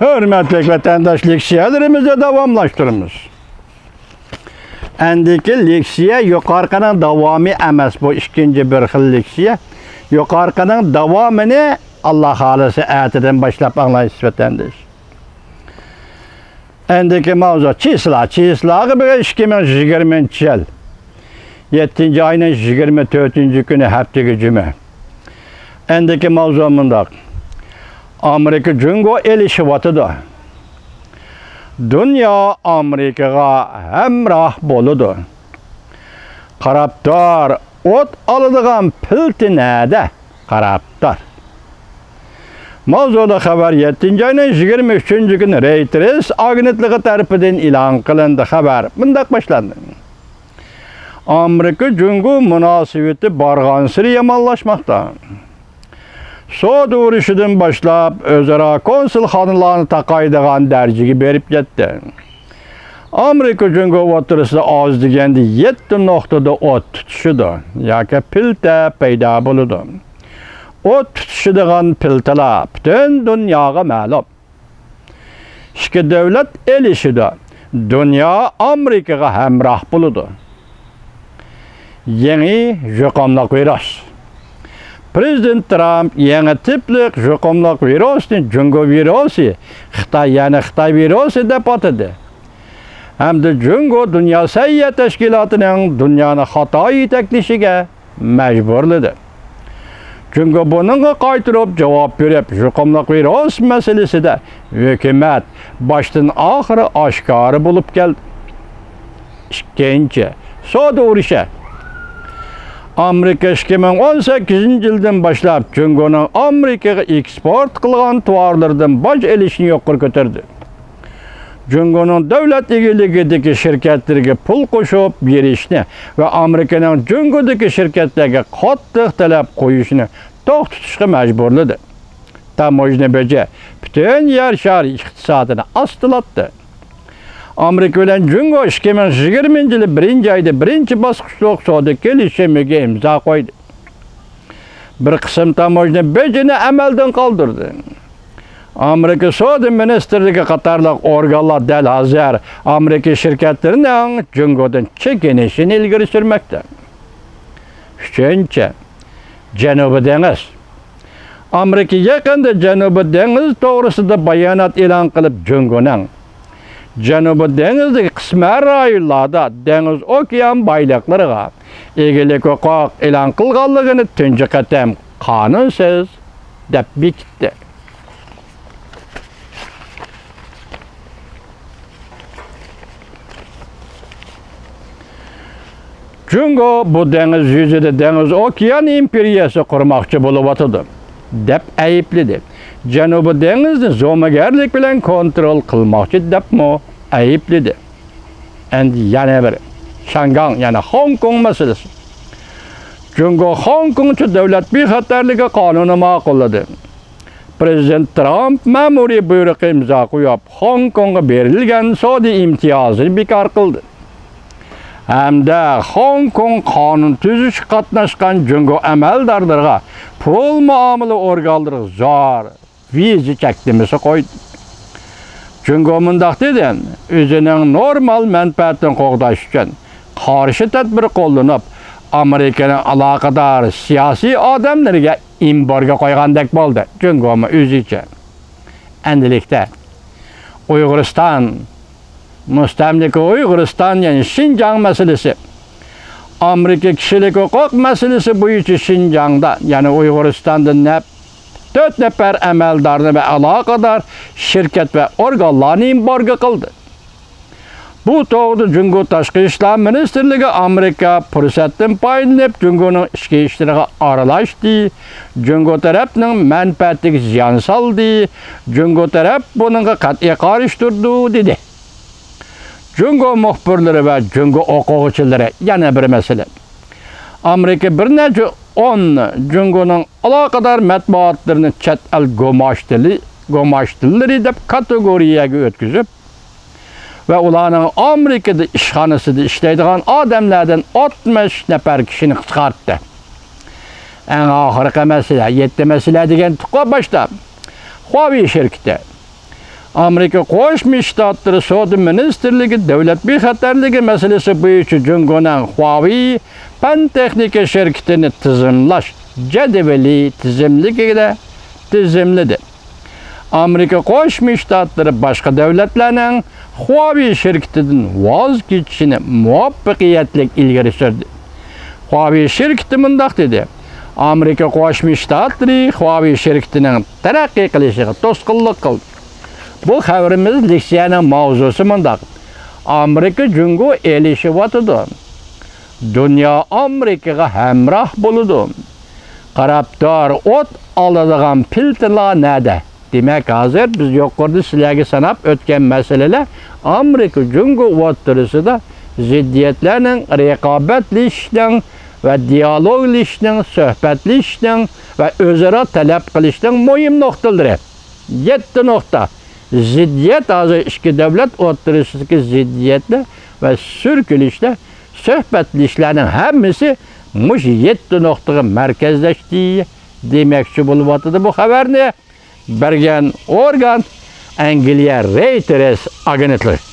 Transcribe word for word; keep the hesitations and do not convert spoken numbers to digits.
ھۆرمەتلىك ۋەتەنداش، لېكسىيەلىرىمىزنى داۋاملاشتۇرىمىز. ئەندىكى لېكسىيە يۇقىرىقىنىڭ داۋامى ئەمەس، بۇ ئىككىنچى بىر خىل لېكسىيە. يۇقىرىقىنىڭ داۋامىنى، ئاللا خالىسا، ئەتىدىن باشلاپ ئاڭلايسىز، ۋەتەنداش. ئەندىكى ماۋزۇ چىسلا. چىسلاغا بۈگۈن ئىككى مىڭ يىگىرمىنچى يىل يەتتىنچى ئاينىڭ يىگىرمە تۆتىنچى كۈنى، ھەپتىگە جۈمە. ئەندىكى ماۋزۇ مۇنداق. ئامېرىكا جۇڭگو ئېلىشىۋاتىدۇ. دۇنيا ئامېرىكىغا ھەمراھ بولىدۇ. قاراپ تۇر، ئوت ئالىدىغان پىلتە نەدە؟ قاراپ تۇر. ماۋزۇلۇق خەۋەر يەتتىنچى ئاينىڭ يىگىرمە ئۈچىنچى كۈنى رەيتېرس ئاگېنتلىقى تەرىپىدىن ئېلان قىلىندى. خەۋەر مۇنداق باشلاندى. ئامېرىكا جۇڭگو مۇناسىۋىتى بارغانسېرى يامانلاشماقتا. سودا ئۇرۇشىدىن باشلاپ، ئۆزئارا كونسۇلخانىلارنى تاقايدىغان دەرىجىگە بېرىپ يەتتى. ئامېرىكا جۇڭگو ئوتتۇرىسىدا ئاز دېگەندە يەتتە نۇقتىدا ئوت تۇتىشىدۇ ياكى پىلتە پەيدا بولىدۇ. ئوت تۇتىشىدىغان پىلتىلار پۈتۈن دۇنياغا مەلۇم. ئىككى دۆلەت ئېلىشىدۇ. دۇنيا ئامېرىكىغا ھەمراھ بولىدۇ. يېڭى يۇقۇملۇق ۋىرۇس. پىرېزىدېنت ترامپ يېڭى تىپلىق يۇقۇملۇق ۋىرۇسنى جۇڭگو ۋىرۇسى، خىتاي، يەنى خىتاي ۋىرۇسى دەپ ئاتىدى. ھەمدە جۇڭگو دۇنيا سەھىيە تەشكىلاتىنىڭ دۇنيانى خاتا يېتەكلىشىگە مەجبۇرلىدى. جۇڭگو بۇنىڭغا قايتۇرۇپ جاۋاب بېرىپ، يۇقۇملۇق ۋىرۇس مەسىلىسىدە ھۆكۈمەت باشتىن ئاخىر ئاشكارا بولۇپ كەلدى. ئىككىنچى، سودا ئۇرۇشى. ئامېرىكا ئىككى مىڭ ئون سەككىزىنچى يىلدىن باشلاپ جۇڭگونىڭ ئامېرىكىغا ئېكسپورت قىلغان تاۋارلىرىدىن باج ئېلىشنى يۇقىرى كۆتۈردى. جۇڭگونىڭ دۆلەت ئىگىلىكىدىكى شىركەتلىرىگە پۇل قوشۇپ بېرىشنى ۋە ئامېرىكىنىڭ جۇڭگودىكى شىركەتلەرگە قاتتىق تەلەپ قويۇشنى توختىتىشقا مەجبۇرلىدى. تاموژنا بېجى پۈتۈن يەر شارى ئىقتىسادىنى ئاستىلاتتى. ئامېرىكا بىلەن جۇڭگو ئىككى مىڭ يىگىرمىنچى يىلى بىرىنچى ئايدا بىرىنچى باسقۇچلۇق سودا كېلىشىمىگە ئىمزا قويدى. بىر قىسىم تاموژنا بېجىنى ئەمەلدىن قالدۇردى. ئامېرىكا سودا مىنىستىرلىكى قاتارلىق ئورگانلار دەل ھازىر ئامېرىكا شىركەتلىرىنىڭ جۇڭگودىن چېكىنىشىنى ئىلگىرى سۈرمەكتە. ئۈچىنچى، جەنۇبىي دېڭىز. ئامېرىكا يېقىندا جەنۇبىي دېڭىز توغرىسىدا بايانات ئېلان قىلىپ، جۇڭگونىڭ جەنۇبىي دېڭىزدىكى قىسمەن رايونلاردا دېڭىز ئوكيان بايلىقلىرىغا ئىگىلىك ھوقۇق ئېلان قىلغانلىقىنى تۇنجى قېتىم قانۇنسىز دەپ بېكىتتى. جۇڭگو بۇ دېڭىز يۈزىدە دېڭىز ئوكيان ئىمپېرىيەسى قۇرماقچى بولۇۋاتىدۇ، دەپ ئەيىبلىدى. جەنۇبىي دېڭىزنى زومىگەرلىك بىلەن كونترول قىلماقچى، دەپمۇ ئەيىبلىدى. ئەندى يەنە بىر شاڭگاڭ، يەنى خوڭكوڭ مەسىلىسى. جۇڭگو خوڭكوڭچە دۆلەت بىخەتەرلىكى قانۇنى ماقۇللىدى. پىرېزىدېنت ترامپ مەمۇرىي بۇيرۇقى ئىمزا قويۇپ، خوڭكوڭغا بېرىلگەن سودا ئىمتىيازىنى بىكار قىلدى ھەمدە خوڭكوڭ قانۇن تۈزۈشكە قاتناشقان جۇڭگو ئەمەلدارلىرىغا، پۇل مۇئامىلە ئورگانلىرىغا زور ۋىزا چەكلىمىسى قويدى. جۇڭگو مۇنداق دېدى، ئۆزىنىڭ نورمال مەنپەئەتىنى قوغداش ئۈچۈن قارشى تەدبىر قوللىنىپ، ئامېرىكىنىڭ ئالاقىدار سىياسىي ئادەملىرىگە ئېمبارگو قويغاندەك بولدى. جۇڭگومۇ ئۆزىچە. ئەمدىلىكتە ئۇيغۇرىستان، مۇستەملىكە ئۇيغۇرىستان، يەنى شىنجاڭ مەسىلىسى. ئامېرىكا كىشىلىك ھوقۇق مەسىلىسى بويىچە شىنجاڭدا، يەنى ئۇيغۇرىستاندا نەپ-، تۆت نەپەر ئەمەلدارنى ۋە ئالاقىدار شىركەت ۋە ئورگانلارنى ئېمبارگو قىلدى. بۇ توغرىدا جۇڭگو تاشقى ئىشلار مىنىستىرلىكى ئامېرىكا پۇرسەتتىن پايدىلىنىپ، جۇڭگونىڭ ئىچكى ئىشلىرىغا ئارىلاشتى، جۇڭگو تەرەپنىڭ مەنپەئەتىگە زىيان سالدى، جۇڭگو تەرەپ بۇنىڭغا قەتئىي قارشى تۇرىدۇ، دېدى. جۇڭگو مۇخبىرلىرى ۋە جۇڭگو ئوقۇغۇچىلىرى يەنە بىر مەسىلە. ئامېرىكا بىر نەچچە ئون جۇڭگونىڭ ئالاقىدار مەتبۇئاتلىرىنى چەت ئەل گۇماشتىلى-، گۇماشتىللىرى دەپ كاتېگورىيەگە ئۆتكۈزۈپ، ۋە ئۇلارنىڭ ئامېرىكىدا ئىشخانىسىدا ئىشلەيدىغان ئادەملەردىن ئاتمىش نەپەر كىشىنى قىسقارتتى. ئەڭ ئاخىرقى مەسىلە، يەتتە مەسىلە دېگەن تۇققا باشتا. خۇاۋېي شىركىتى. ئامېرىكا قوشما شتاتلىرى سودا مىنىستىرلىكى دۆلەت بىخەتەرلىكى مەسىلىسى بويىچە جۇڭگونىڭ خۇاۋېي پەن تېخنىكا شىركىتىنى تىزىملاش جەدۋىلى تىزىملىكىدە تىزىملىدى. ئامېرىكا قوشما شتاتلىرى باشقا دۆلەتلەرنىڭ خۇاۋېي شىركىتىدىن ۋاز كېچىشىنى مۇۋەپپەقىيەتلىك ئىلگىرى سۈردى. خۇاۋېي شىركىتى مۇنداق دېدى: ئامېرىكا قوشما شتاتلىرى خۇاۋېي شىركىتىنىڭ تەرەققىي قىلىشىغا توسقۇنلۇق قىلدى. بۇ خەۋىرىمىز لېكسىيەنىڭ ماۋزۇسى مۇنداق: ئامېرىكا جۇڭگو ئېلىشىۋاتىدۇ. دۇنيا ئامېرىكىغا ھەمراھ بولىدۇ. قاراپ تۇر، ئوت ئالىدىغان پىلتىلار نەدە؟ دېمەك، ھازىر بىز يۇقىرىدا سىلەرگە ساناپ ئۆتكەن مەسىلىلەر ئامېرىكا جۇڭگو ئوتتۇرىسىدا زىددىيەتلەرنىڭ، رىقابەتلىشىشنىڭ ۋە دىيالوگلىشىشنىڭ، سۆھبەتلىشىشنىڭ ۋە ئۆزئارا تەلەپ قىلىشنىڭ مۇھىم نۇقتىلىرى. يەتتە نۇقتا. زىددىيەت، ھازىر ئىككى دۆلەت ئوتتۇرىسىدىكى زىددىيەتلەر ۋە سۈركىلىشلەر، سۆھبەتلىشىشلەرنىڭ ھەممىسى مۇشۇ يەتتە نۇقتىغا مەركەزلەشتى دېمەكچى بولۇۋاتىدۇ بۇ خەۋەرنى بەرگەن ئورگان ئەنگلىيە رېيتېرس ئاگېنتلىقى.